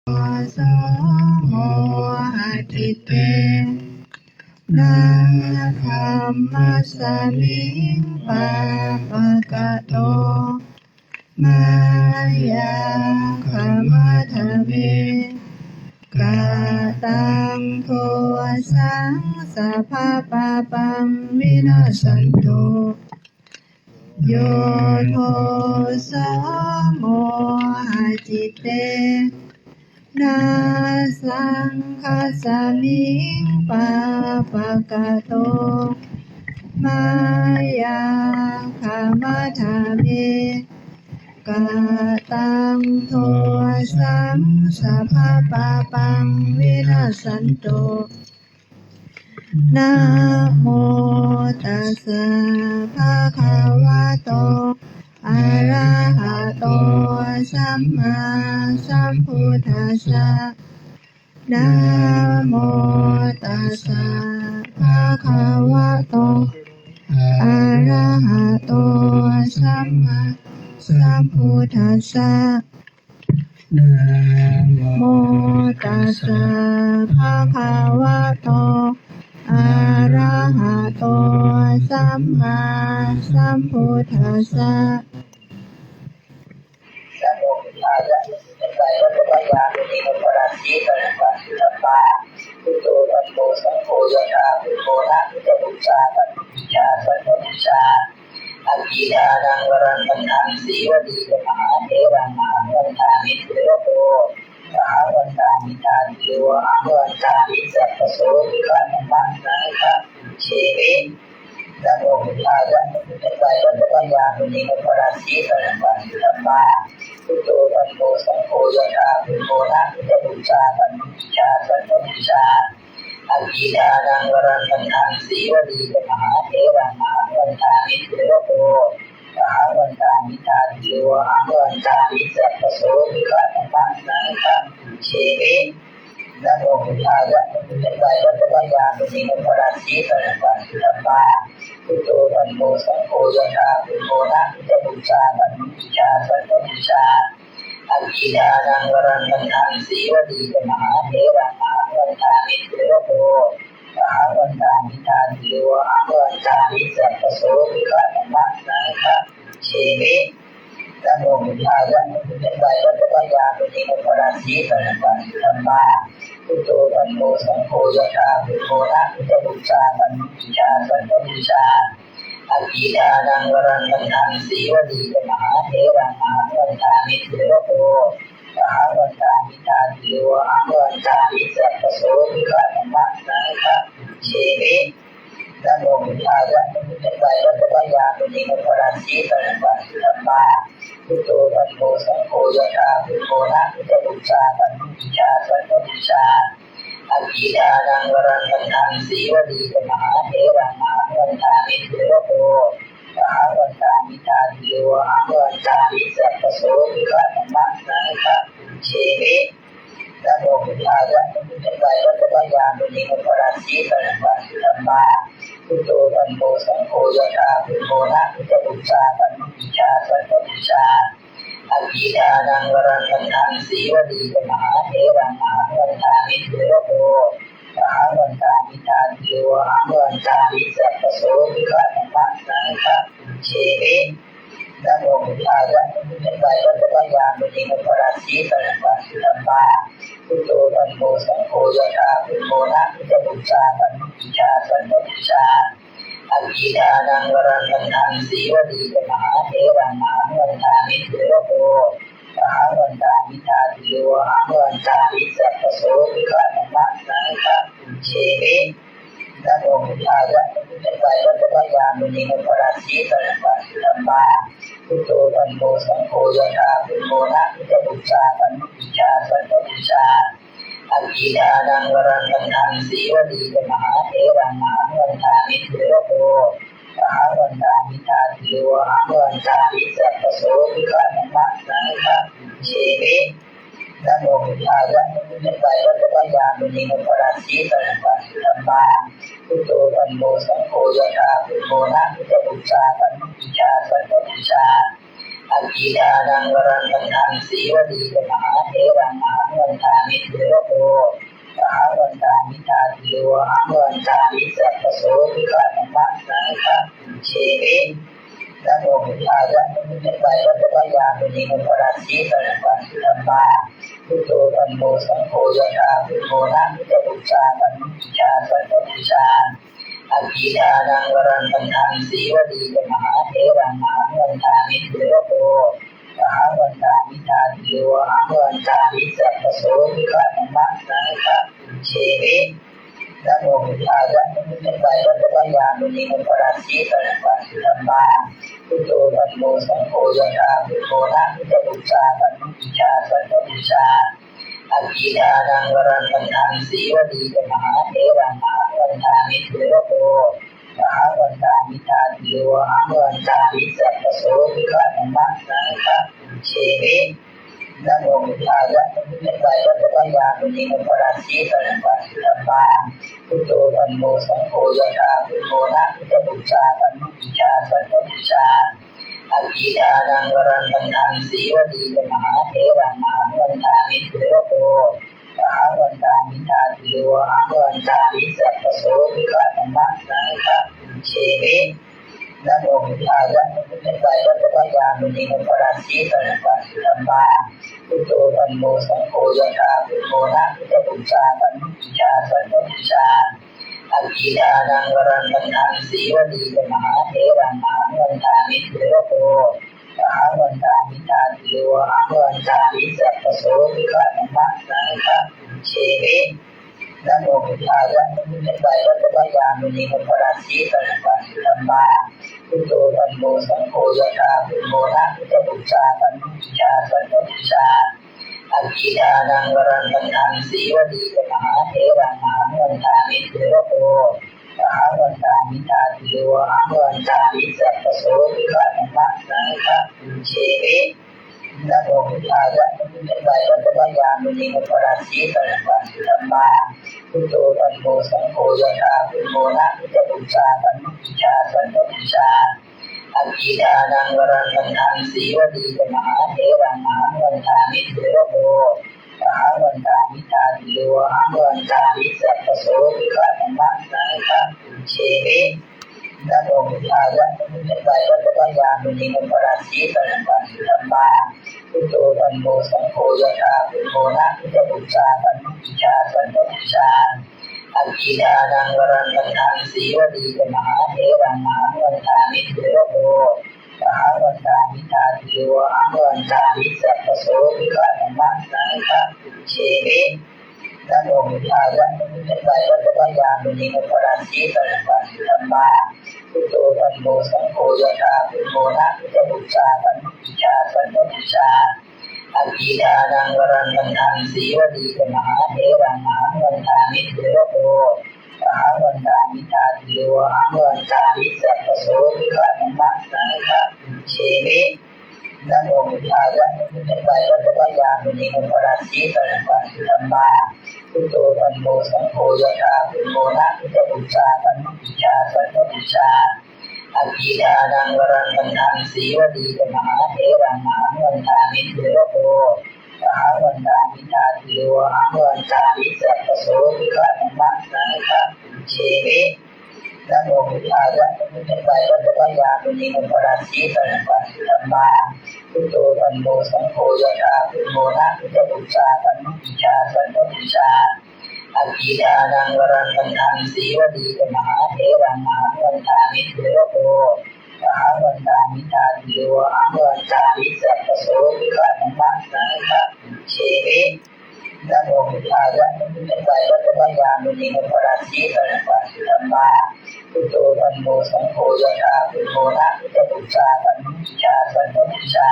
ໂສໂມຫະຈິດເຕ ນະຄັມມັດສະມິງ ປາປະກະໂຕ ມາຍາຄະມະທະເມ ກະຕັງໂທສະງ ສະພະປາປັງ ວິນັດສັນຕຸ ໂຍໂທ ໂສໂມຫະຈິດເຕ ນະສັງຄັດສະມິງ ປາປະກະໂຕ ມາຍາຄະມະທະເມ ກະຕັງໂທສະງ ສະພະປາປັງ ວິນັດສັນຕຸ ນະໂມຕັດສະ ພະຄະວະໂຕ ອະລະຫະໂຕ ສຳມາສຳພຸດທັດສະ ນະໂມຕັດສະ ພະຄະວະໂຕ ອະລະຫະໂຕ ສຳມາສຳພຸດທັດສະ ນະໂມຕັດສະ ພະຄະວະໂຕ ອະລະຫະໂຕ ສຳມາສຳພຸດທັດສະ ນະໂມ ອະທິທານັງ ວະຣັງ ວັນຕັງ ສີວະລີ ຈະ ມະຫາ ເຖຣັງ ອະຫັງ ວັນທາມິ ເຖໂຣ ໂຕ ສະຫະ ວັນຕາມິ ທາຕຸໂຍ ອະຫັງ ວັນທາມິ ສັບພະ ໂສ ວິຄະ ນະ ປັດ ສັງ ຄະ ເຊ ມິ ນະໂມ ບຸດທາຍະ ນະໂມ ຈັກກາຍະ ຈະ ປັນຍາ ມຸນີ ອຸປະຣາ ສີ ສະ ນະ ປັດ ສະ ທຳມາ ພຸດໂທ ທຳໂມ ສັງໂຄ ຍະ ຖາ ພຸດໂທ ນະ ພຸດທະ ບູຊາ ທຳມະ ບູຊາ ສັງຄະ ບູຊາ ອະທິທານັງ ວະຣັງ ວັນຕັງ ສີວະລີ ຈະ ມະຫາ ເຖຣັງ ອະຫັງ ວັນທາມິ ເຖໂຣ ໂຕ ສະຫະ ວັນຕາມິ ທາຕຸໂຍ ອະຫັງ ວັນທາມິ ສັບພະ ໂສ ວິຄະ ນະ ປັດ ສັງຄະ ເຊ ມິ ນະໂມ ບຸດທາຍະ ນະໂມ ຈັກກາຍະ ຈະ ປັນຍາ ມຸນີ ອຸປະຣາ ສີ ສະ ນະ ປັດ ສະ ທຳມາ ພຸດໂທ ທຳໂມ ສັງໂຄ ຍະ ຖາ ພຸດໂທ ນະ ພຸດທະ ບູຊາ ທຳມະ ບູຊາ ສັງຄະ ບູຊາ ອະທິທານັງ ວະຣັງ ວັນຕັງ ສີວະລີ ຈະ ມະຫາ ເຖຣັງ ອະຫັງ ວັນທາມິ ເຖໂຣ ໂຕ ສະຫະ ວັນຕາມິ ທາຕຸໂຍ ອະຫັງ ວັນທາມິ ສັບພະ ໂສ ວິຄະ ນະ ປັດ ສັງຄະ ເຊ ມິ ນະໂມ ບຸດທາຍະ ນະໂມ ຈັກກາຍະ ຈະ ປັນຍາ ມຸນີ ອຸປະຣາ ສີ ສະ ນະ ປັດ ສະ ທຳມາ ພຸດໂທ ທຳໂມ ສັງໂຄ ຍະ ຖາ ພຸດໂທ ນະ ພຸດທະ ບູຊາ ທຳມະ ບູຊາ ສັງຄະ ບູຊາ ອະທິທານັງ ວະຣັງ ວັນຕັງ ສີວະລີ ຈະ ມະຫາ ເຖຣັງ ອະຫັງ ວັນທາມິ ເຖໂຣ ໂຕ ສະຫະ ວັນຕາມິ ທາຕຸໂຍ ອະຫັງ ວັນທາມິ ສັບພະ ໂສ ວິຄະ ນະ ປັດ ສັງຄະ ເຊ ມິ ນະໂມ ບຸດທາຍະ ນະໂມ ຈັກກາຍະ ຈະ ປັນຍາ ມຸນີ ອຸປະຣາ ສີ ສະ ນະ ປັດ ສະ ທຳມາ ພຸດໂທ ທຳໂມ ສັງໂຄ ຍະ ຖາ ພຸດໂທ ນະ ພຸດທະ ບູຊາ ທຳມະ ບູຊາ ສັງຄະ ບູຊາ ອະທິທານັງ ວະຣັງ ວັນຕັງ ສີວະລີ ຈະ ມະຫາ ເຖຣັງ ອະຫັງ ວັນທາມິ ເຖໂຣ ໂຕ ສະຫະ ວັນຕາມິ ທາຕຸໂຍ ອະຫັງ ວັນທາມິ ສັບພະ ໂສ ວິຄະ ນະ ປັດ ສັງຄະ ເຊ ມິ ນະໂມ ບຸດທາຍະ ນະໂມ ຈັກກາຍະ ຈະ ປັນຍາ ມຸນີ ອຸປະຣາ ສີ ສະ ນະ ປັດ ສະ ທຳມາ ພຸດໂທ ທຳໂມ ສັງໂຄ ຍະ ຖາ ພຸດໂທ ນະ ພຸດທະ ບູຊາ ທຳມະ ບູຊາ ສັງຄະ ບູຊາ ອະທິທານັງ ວະຣັງ ວັນຕັງ ສີວະລີ ຈະ ມະຫາ ເຖຣັງ ອະຫັງ ວັນທາມິ ເຖໂຣ ໂຕ ສະຫະ ວັນຕາມິ ທາຕຸໂຍ ອະຫັງ ວັນທາມິ ສັບພະ ໂສ ວິຄະ ນະ ປັດ ສັງຄະ ເຊ ມິ ນະໂມ ບຸດທາຍະ ນະໂມ ຈັກກາຍະ ຈະ ປັນຍາ ມຸນີ ອຸປະຣາ ສີ ສະ ນະ ປັດ ສະ ທຳມາ ພຸດໂທ ທຳໂມ ສັງໂຄ ຍະ ຖາ ພຸດໂທ ນະ ພຸດທະ ບູຊາ ທຳມະ ບູຊາ ສັງຄະ ບູຊາ ອະທິທານັງ ວະຣັງ ວັນຕັງ ສີວະລີ ຈະ ມະຫາ ເຖຣັງ ອະຫັງ ວັນທາມິ ເຖໂຣ ໂຕ ສະຫະ ວັນຕາມິ ທາຕຸໂຍ ອະຫັງ ວັນທາມິ ສັບພະ ໂສ ວິຄະ ນະ ປັດ ສັງຄະ ເຊ ມິ ນະໂມ ບຸດທາຍະ ນະໂມ ຈັກກາຍະ ຈະ ປັນຍາ ມຸນີ ອຸປະຣາ ສີ ສະ ນະ ປັດ ສະ ທຳມາ ພຸດໂທ ທຳໂມ ສັງໂຄ ຍະ ຖາ ພຸດໂທ ນະ ພຸດທະ ບູຊາ ທຳມະ ບູຊາ ສັງຄະ ບູຊາ ອະທິທານັງ ວະຣັງ ວັນຕັງ ສີວະລີ ຈະ ມະຫາ ເຖຣັງ ອະຫັງ ວັນທາມິ ເຖໂຣ ໂຕ ສະຫະ ວັນຕາມິ ທາຕຸໂຍ ອະຫັງ ວັນທາມິ ສັບພະ ໂສ ວິຄະ ນະ ປັດ ສັງຄະ ເຊ ມິ ນະໂມ ບຸດທາຍະ ນະໂມ ຈັກກາຍະ ຈະ ປັນຍາ ມຸນີ ອຸປະຣາ ສີ ສະ ນະ ປັດ ສະ ທຳມາ ພຸດໂທ ທຳໂມ ສັງໂຄ ຍະ ຖາ ພຸດໂທ ນະ ພຸດທະ ບູຊາ ທຳມະ ບູຊາ ສັງຄະ ບູຊາ ອະທິທານັງ ວະຣັງ ວັນຕັງ ສີວະລີ ຈະ ມະຫາ ເຖຣັງ ອະຫັງ ວັນທາ ມິ ທຸເຣວະໂຕ ສະຫະວັນຕາມິ ທາທຸໂຍ ອະຫັງ ວັນຕາມິ ສັບພະໂສ ທຸກຂະ ທຳມະ ສັງຄະ ປຸນເຊມິ ນະໂມ ພຸດທາຍະ ນະໂມ ຈັກກາຍະ ຈັກກະຍາມຸນີ ໂມຄະລາສີ ສະນະປະ ສຸທຳມາ ພຸດໂທ ທຳໂມ ສັງໂຄ ຍະຖາ ພຸດໂທ ນາມິ ຈະປູຊາ ທຳມິ ປູຊາ ສັງຄະ ປູຊາ ອະທິດານັງ ວະລັງ ຄັນທັງ ສີວະລີ ຈະ ມະຫາເຖຣັງ ອະຫັງ ວັນຕາມິ ທຸເຣວະໂຕ ອະຫັງ ວັນຕາມິ ທາທຸໂຍ ອະຫັງ ວັນຕາມິ ສັບພະໂສ ທຸກຂະ ທຳມະ ສັງຄະ ປຸນເຊມິ ນະໂມ ພຸດທາຍະ ນະໂມ ຈັກກາຍະ ຈັກກະຍາມຸນີ ໂມຄະລາສີ ສະນະປະ ສຸທຳມາ ພຸດໂທ ທຳໂມ ສັງໂຄ ຍະຖາ ພຸດໂທ ນາມິ ຈະປູຊາ ທຳມິ ປູຊາ ສັງຄະ ປູຊາ ອະທິດານັງ ວະລັງ ຄັນທັງ ສີວະລີ ຈະ ມະຫາເຖຣັງ ອະຫັງ ວັນຕາມິ ທຸເຣວະໂຕ ອະຫັງ ວັນຕາມິ ທາທຸໂຍ ອະຫັງ ວັນຕາມິ ສັບພະໂສ ທຸກຂະ ທຳມະ ສັງຄະ ປຸນເຊມິ ນະໂມ ພຸດທາຍະ ນະໂມ ຈັກກາຍະ ຈັກກະຍາມຸນີ ໂມຄະລາສີ ສະນະປະ ສຸທຳມາ ພຸດໂທ ທຳໂມ ສັງໂຄ ຍະຖາ ພຸດໂທ ນາມິ ຈະປູຊາ ທຳມິ ປູຊາ ສັງຄະ ປູຊາ ອະທິດານັງ ວະລັງ ຄັນທັງ ສີວະລີ ຈະ ມະຫາເຖຣັງ ອະຫັງ ວັນຕາມິ ທຸເຣວະໂຕ ອະຫັງ ວັນຕາມິ ທາທຸໂຍ ອະຫັງ ວັນຕາມິ ສັບພະໂສ ທຸກຂະ ທຳມະ ສັງຄະ ປຸນເຊມິ ນະໂມ ພຸດທາຍະ ນະໂມ ຈັກກາຍະ ຈັກກະຍາມຸນີ ໂມຄະລາສີ ສະນະປະ ສຸທຳມາ ພຸດໂທ ທຳໂມ ສັງໂຄ ຍະຖາ ພຸດໂທ ນາມິ ຈະປູຊາ ທຳມິ ປູຊາ ສັງຄະ ປູຊາ ອະທິດານັງ ວະລັງ ຄັນທັງ ສີວະລີ ຈະ ມະຫາເຖຣັງ ອະຫັງ ວັນຕາມິ ທຸເຣວະໂຕ ອະຫັງ ວັນຕາມິ ທາທຸໂຍ ອະຫັງ ວັນຕາມິ ສັບພະໂສ ທຸກຂະ ທຳມະ ສັງຄະ ປຸນເຊມິ ນະໂມ ພຸດທາຍະ ນະໂມ ຈັກກາຍະ ຈັກກະຍາມຸນີ ໂມຄະລາສີ ສະນະປະ ສຸທຳມາ ພຸດໂທ ທຳໂມ ສັງໂຄ ຍະຖາ ພຸດໂທ ນາມິ ຈະປູຊາ ທຳມິ ປູຊາ ສັງຄະ ປູຊາ ອະທິດານັງ ວະລັງ ຄັນທັງ ສີວະລີ ຈະ ມະຫາເຖຣັງ ອະຫັງ ວັນຕາມິ ທຸເຣວະໂຕ ອະຫັງ ວັນຕາມິ ທາທຸໂຍ ອະຫັງ ວັນຕາມິ ສັບພະໂສ ທຸກຂະ ທຳມະ ສັງຄະ ປຸນເຊມິ ນະໂມ ພຸດທາຍະ ນະໂມ ຈັກກາຍະ ຈັກກະຍາມຸນີ ໂມຄະລາສີ ສະນະປະ ສຸທຳມາ ພຸດໂທ ທຳໂມ ສັງໂຄ ຍະຖາ ພຸດໂທ ນາມິ ຈະປູຊາ ທຳມິ ປູຊາ ສັງຄະ ປູຊາ ອະທິດານັງ ວະລັງ ຄັນທັງ ສີວະລີ ຈະ ມະຫາເຖຣັງ ອະຫັງ ວັນຕາມິ ທຸເຣວະໂຕ ອະຫັງ ວັນຕາມິ ທາທຸໂຍ ອະຫັງ ວັນຕາມິ ສັບພະໂສ ທຸກຂະ ທຳມະ ສັງຄະ ປຸນເຊມິ ນະໂມ ພຸດທາຍະ ນະໂມ ຈັກກາຍະ ຈັກກະຍາມຸນີ ໂມຄະລາສີ ສະນະປະ ສຸທຳມາ ພຸດໂທ ທຳໂມ ສັງໂຄ ຍະຖາ ພຸດໂທ ນາມິ ຈະປູຊາ ທຳມິ ປູຊາ ສັງຄະ ປູຊາ ອະທິດານັງ ວະລັງ ຄັນທັງ ສີວະລີ ຈະ ມະຫາເຖຣັງ ອະຫັງ ວັນຕາມິ ທຸເຣວະໂຕ ອະຫັງ ວັນຕາມິ ທາທຸໂຍ ອະຫັງ ວັນຕາມິ ສັບພະໂສ ທຸກຂະ ທຳມະ ສັງຄະ ປຸນເຊມິ ນະໂມ ພຸດທາຍະ ນະໂມ ຈັກກາຍະ ຈັກກະຍາມຸນີ ໂມຄະລາສີ ສະນະປະ ສຸທຳມາ ພຸດໂທ ທຳໂມ ສັງໂຄ ຍະຖາ ພຸດໂທ ນາມິ ຈະປູຊາ ທຳມິ ປູຊາ ສັງຄະ ປູຊາ ອະທິດານັງ ວະລັງ ຄັນທັງ ສີວະລີ ຈະ ມະຫາເຖຣັງ ອະຫັງ ວັນຕາມິ ທຸເຣວະໂຕ ອະຫັງ ວັນຕາມິ ທາທຸໂຍ ອະຫັງ ວັນຕາມິ ສັບພະໂສ ທຸກຂະ ທຳມະ ສັງຄະ ປຸນເຊມິ ນະໂມ ພຸດທາຍະ ນະໂມ ຈັກກາຍະ ຈັກກະຍາມຸນີ ໂມຄະລາສີ ສະນະປະ ສຸທຳມາ ພຸດໂທ ທຳໂມ ສັງໂຄ ຍະຖາ ພຸດໂທ ນາມິ ຈະປູຊາ ທຳມິ ປູຊາ ສັງຄະ ປູຊາ ອະທິດານັງ ວະລັງ ຄັນທັງ ສີວະລີ ຈະ ມະຫາເຖຣັງ ອະຫັງ ວັນຕາມິ ທຸເຣວະໂຕ ອະຫັງ ວັນຕາມິ ທາທຸໂຍ ອະຫັງ ວັນຕາມິ ສັບພະໂສ ທຸກຂະ ທຳມະ ສັງຄະ ປຸນເຊມິ ນະໂມ ພຸດທາຍະ ນະໂມ ຈັກກາຍະ ຈັກກະຍາມຸນີ ໂມຄະລາສີ ສະນະປະ ສຸທຳມາ ພຸດໂທ ທຳໂມ ສັງໂຄ ຍະຖາ ພຸດໂທ ນາມິ ຈະປູຊາ ທຳມິ ປູຊາ ສັງຄະ ປູຊາ ອະທິດານັງ ວະລັງ ຄັນທັງ ສີວະລີ ຈະ ມະຫາເຖຣັງ ອະຫັງ ວັນຕາມິ ທຸເຣວະໂຕ ອະຫັງ ວັນຕາມິ ທາທຸໂຍ ອະຫັງ ວັນຕາມິ ສັບພະໂສ ທຸກຂະ ທຳມະ ສັງຄະ ປຸນເຊມິ ນະໂມ ພຸດທາຍະ ນະໂມ ຈັກກາຍະ ຈັກກະຍາມຸນີ ໂມຄະລາສີ ສະນະປະ ສຸທຳມາ ພຸດໂທ ທຳໂມ ສັງໂຄ ຍະຖາ ພຸດໂທ ນາມິ ຈະປູຊາ ທຳມິ ປູຊາ ສັງຄະ ປູຊາ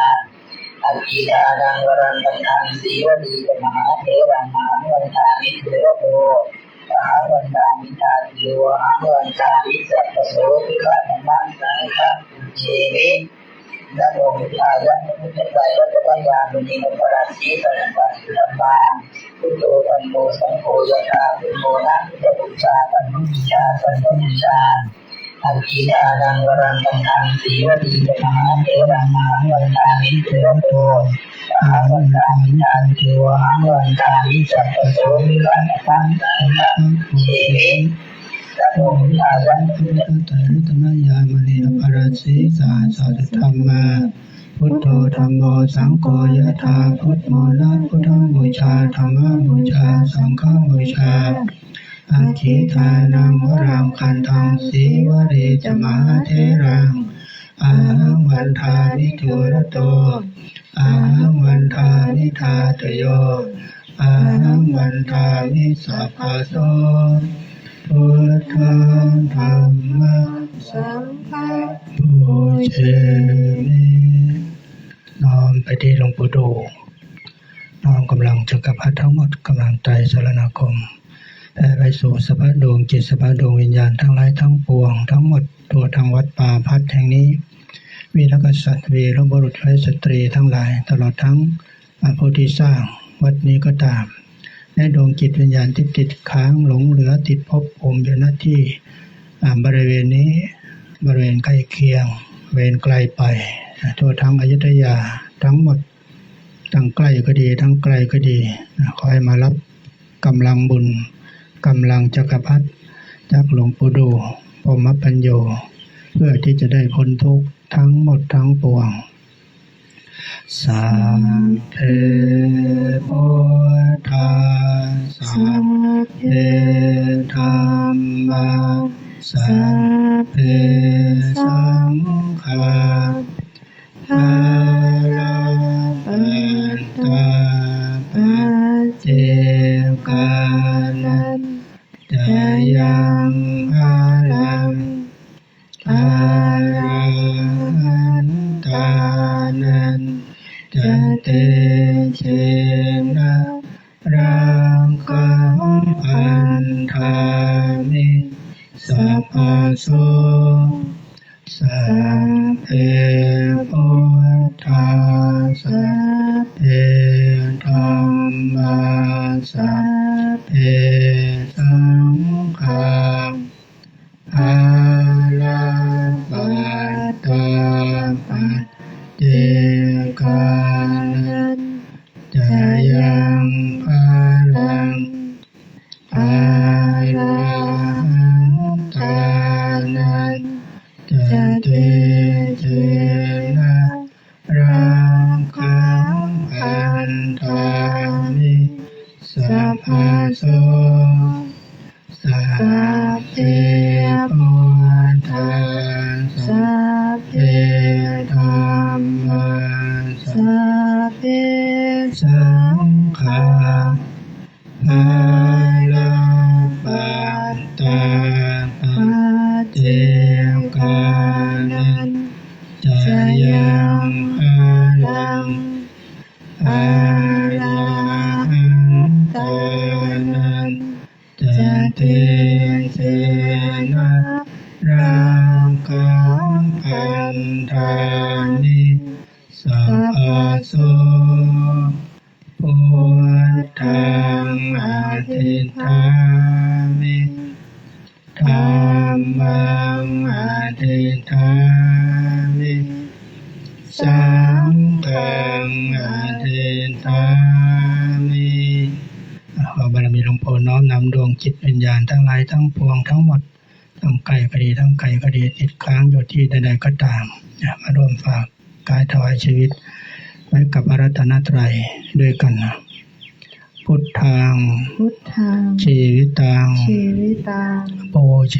ອະທິດານັງ ວະລັງ ຄັນທັງ ສີວະລີ ຈະ ມະຫາເຖຣັງ ອະຫັງ ວັນຕາມິ ທຸເຣວະໂຕ ອະຫັງ ວັນຕາມິ ທາທຸໂຍ ອະຫັງ ວັນຕາມິ ສັບພະໂສ ທຸກຂະ ທຳມະ ສັງຄະ ປຸນເຊມິ ນະໂມ ພຸດທາຍະ ນະໂມ ຈັກກາຍະ ຈັກກະຍາມຸນີ ໂມຄະລາສີ ສະນະປະ ສຸທຳມາ ພຸດໂທ ທຳໂມ ສັງໂຄ ຍະຖາ ພຸດໂທ ນາມິ ຈະປູຊາ ທຳມິ ປູຊາ ສັງຄະ ປູຊາ ອະທິຖານັງວະລັງຄັນທັງ ສີວະລີຈະມະຫາເຖຣັງ ມະຫັງວັນທາມິ ເຖວະໂຕ ມະຫັງວັນທາມິ ທັນເທວະ ມະຫັງວັນທາມິ ສັບພະໂສ ວິວັດທັງ ສັງຄັງ ປູເຊ ສະໂຕ ວິຫາລັນ ພະວະຕະຕະ ຣັດຕະນະຍາມະນີ ອະປາລາຊີ ສະຫັດສະທຳມາ ພຸດໂທ ທຳໂມ ສັງໂຄ ຍະຖາ ພຸດໂມ ນະ ພຸດທັງບູຊາ ທຳມັງບູຊາ ສັງຄັງບູຊາ ອະທິຖານັງວະລັງຄັນທັງ ສີວະລີຈະມະຫາເຖຣັງ ອະຫັງວັນທາມິ ເຖວະໂຕ ອະຫັງວັນທາມິ ທາດະໂຍ ອະຫັງວັນທາມິ ສັບພະໂສ ພຸດທັງ ທຳມັງ ສັງຄັງ ປູເຊມິ. ນ້ອມໄປທີ່ຫຼວງປູ່ດູ ນ້ອມກຳລັງຈັກກະພັດທັງໝົດ ກຳລັງໄຕສະລະນາຄົມ ແຜ່ໄປສູ່ສະພະດວງຈິດ ສະພະດວງວິນຍານທັງຫຼາຍທັງປວງ ທັງໝົດທົ່ວທັງວັດປ່າພັດແຫ່ງນີ້ ວີລະກະສັດ ວີລະບຸລຸດ ແລະ ສະຕຣີທັງຫຼາຍ ຕະຫຼອດທັງ ອາ ຜູ້ທີ່ສ້າງວັດນີ້ກໍຕາມ ແລະ ດວງຈິດວິນຍານທີ່ຕິດຄ້າງຫຼົງເຫຼືອ ຕິດພົບພູມຢູ່ ນະ ທີ່ ອາ ບໍລິເວນນີ້ ບໍລິເວນໃກ້ຄຽງ ເວນໄກລໄປ ອາ ທົ່ວທັງອະຍຸດທະຍາທັງໝົດ ທັງໃກ້ກໍດີ ທັງໄກລກໍດີ ອາ ຂໍໃຫ້ມາຮັບກຳລັງບຸນ ກຳລັງຈັກກະພັດ ຈາກຫຼວງປູ່ດູ ພົມມະປັນໂຍ ເພື່ອທີ່ຈະໄດ້ພົ້ນທຸກທັງໝົດທັງປວງ. ສັບເພພຸດທາ ສັບເພທຳມາ ສັບເພສັງຄາ ພະລະປັດຕາ ປັດເຈການັນ ຈະຍັງພະລັງ ອະລະຫັນຕານັນ ຈະເຕເຈນະ ລັກຂັງພັນທາມິ ສັບພະໂສ ສັບເພພຸດທາ ສັບເພທຳມາ ສັບເພສັງຄາ ພະລະປັດຕາ ປັດເຈການັນ ຈະຍັງພະລັງ ອະລະຫັນຕານັນ ຈະເຕເຈນະ ລັກຂັງພັນທາມິ ສັບພະໂສ ສັບເພພຸດທາ ສັບເພທຳມາ ສັບເພສັງຄາ ພະລະປັດຕາ ປັດເຈການັນ ຈະຍັງພະລັງ ອະລະຫັນຕານັນ ຈະເຕເຈນະ ລັກຂັງພັນທາມິ ສັບພະໂສ ພຸດທັງອະທິຖາມິ ທຳມັງອະທິຖາມິ ສັງຄັງອະທິຖາມິ. ຂໍບາລະມີຫຼວງພໍ່ນ້ອມນຳດວງຈິດວິນຍານທັງຫຼາຍທັງປວງທັງໝົດ ທັງໃກ້ກໍດີ ທັງໄກກໍດີ ຕິດຄ້າງຢູ່ທີ່ໃດໆກໍຕາມ ມາຮ່ວມຝາກກາຍຖວາຍຊີວິດໄວ້ກັບພະລັດຕະນະໄຕດ້ວຍກັນ. ພຸດທັງ ພຸດທັງ ຊີວິຕັງ ຊີວິຕັງ ປູເຊ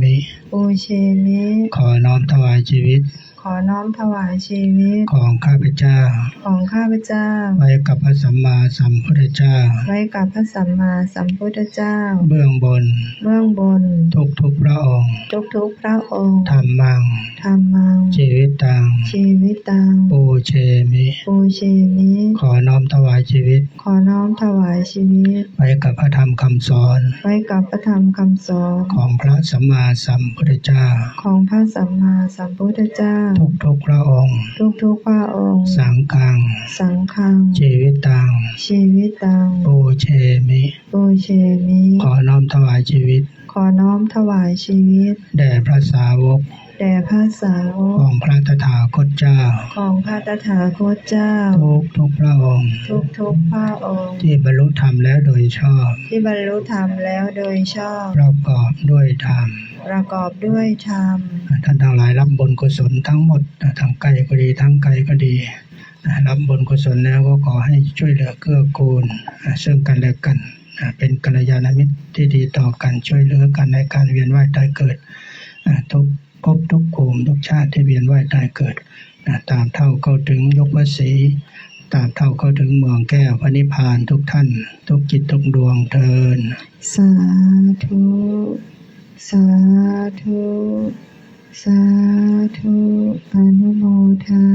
ມິ ປູເຊມິ. ຂໍນ້ອມຖວາຍຊີວິດ ຂໍນ້ອມຖວາຍຊີວິດ ຂອງຂ້າພະເຈົ້າ ຂອງຂ້າພະເຈົ້າ ໄວ້ກັບພະສຳມາສຳພຸດທະເຈົ້າ ໄວ້ກັບພະສຳມາສຳພຸດທະເຈົ້າ ເບື້ອງບົນ ເບື້ອງບົນ ທຸກໆພະອົງ ທຸກໆພະອົງ ທຳມັງ ທຳມັງ ຊີວິຕັງ ຊີວິຕັງ ປູເຊມິ ປູເຊມິ. ຂໍນ້ອມຖວາຍຊີວິດ ຂໍນ້ອມຖວາຍຊີວິດ ໄວ້ກັບພະທຳຄຳສອນ ໄວ້ກັບພະທຳຄຳສອນ ຂອງພະສຳມາສຳພຸດທະເຈົ້າ ຂອງພະສຳມາສຳພຸດທະເຈົ້າ ທຸກໆພະອົງ ທຸກໆພະອົງ ສັງຄັງ ສັງຄັງ ຊີວິຕັງ ຊີວິຕັງ ປູເຊມິ ປູເຊມິ. ຂໍນ້ອມຖວາຍຊີວິດ ຂໍ ຂໍນ້ອມຖວາຍຊີວິດ ແດ່ພະສາວົກ ແດ່ພະສາວົກ ຂອງພະຕະຖາຄົດເຈົ້າ ຂອງພະຕະຖາຄົດເຈົ້າ ທຸກໆພະອົງ ທຸກໆພະອົງ ທີ່ບັນລຸທຳແລ້ວໂດຍຊອບ ທີ່ບັນລຸທຳແລ້ວໂດຍຊອບ ປະກອບດ້ວຍທຳ ປະກອບດ້ວຍທຳ. ທ່ານທັງຫຼາຍຮັບບຸນກຸສົນທັງໝົດ ທາງໃກ້ກໍດີ ທາງໄກກໍດີ ຮັບບຸນກຸສົນແລ້ວກໍຂໍໃຫ້ຊ່ວຍເຫຼືອເກື້ອກູນ ເຊິ່ງກັນແລະກັນ ເປັນກັນລະຍານະມິດທີ່ດີຕໍ່ກັນ ຊ່ວຍເຫຼືອກັນໃນການວຽນວ່າຍຕາຍເກີດ ທຸກພົບທຸກພູມທຸກຊາດທີ່ວຽນວ່າຍຕາຍເກີດ ຕາບເທົ່າເຂົ້າເຖິງຍຸກພະສີ ຕາບເທົ່າເຂົ້າເຖິງເມືອງແກ້ວພະນິບພານທຸກທ່ານ ທຸກຈິດທຸກດວງເທີ້ນ. ສາທຸ ສາທຸ ສາທຸ ອະນຸໂມທາ